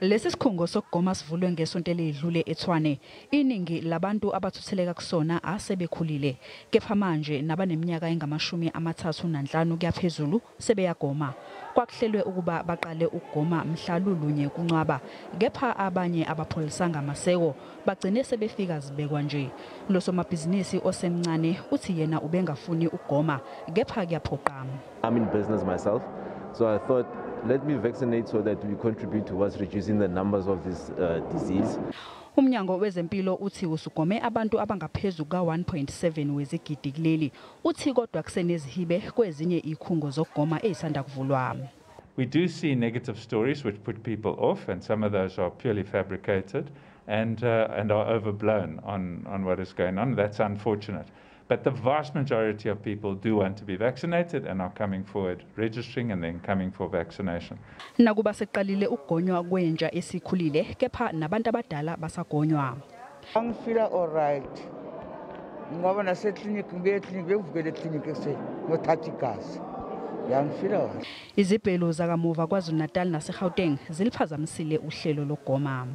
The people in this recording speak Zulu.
Lesi sikhungo sokugoma sivulwe ngesonto elidlule eTshwane. Iningi labantu abathutheleka kusona asebekhulile. Kepha manje nabaneminyaka engama-35 kuyaphezulu sebeyagoma. Kwakuhlelwe ukuba baqale ukugoma mhla lulunye kuNcwaba. Kepha abanye abapholisanga amaseko bagcine sebefika zibekwa nje. Lo somabhizinisi osemncane uthi yena ubengafuni ukugoma kepha kuyaphoqa. I'm in business myself, so I thought, let me vaccinate so that we contribute towards reducing the numbers of this disease. Umnyango wezempilo uthi usugome abantu abangaphezu ka-1.7 wezigidi kuleli. Uthi kodwa kusenezihibe kwezinye ikhungo zokugoma ezisanda kuvulwa. We do see negative stories which put people off, and some of those are purely fabricated and are overblown on what is going on. That's unfortunate. But the vast majority of people do want to be vaccinated and are coming forward, registering and then coming for vaccination. Nakuba seqalile ukugonywa kwentsha esikhulile, kepha nabantu abadala basagonywa. Angifila alright. Ngoba naseklinikhi ngibuye eklinikhi bengivukele eklinikhi ekuseni ngothatha igazi. Yangifila kahle. Izibhelu zakamuva KwaZulu-Natal naseGauteng ziliphazamisile uhlelo lokugoma.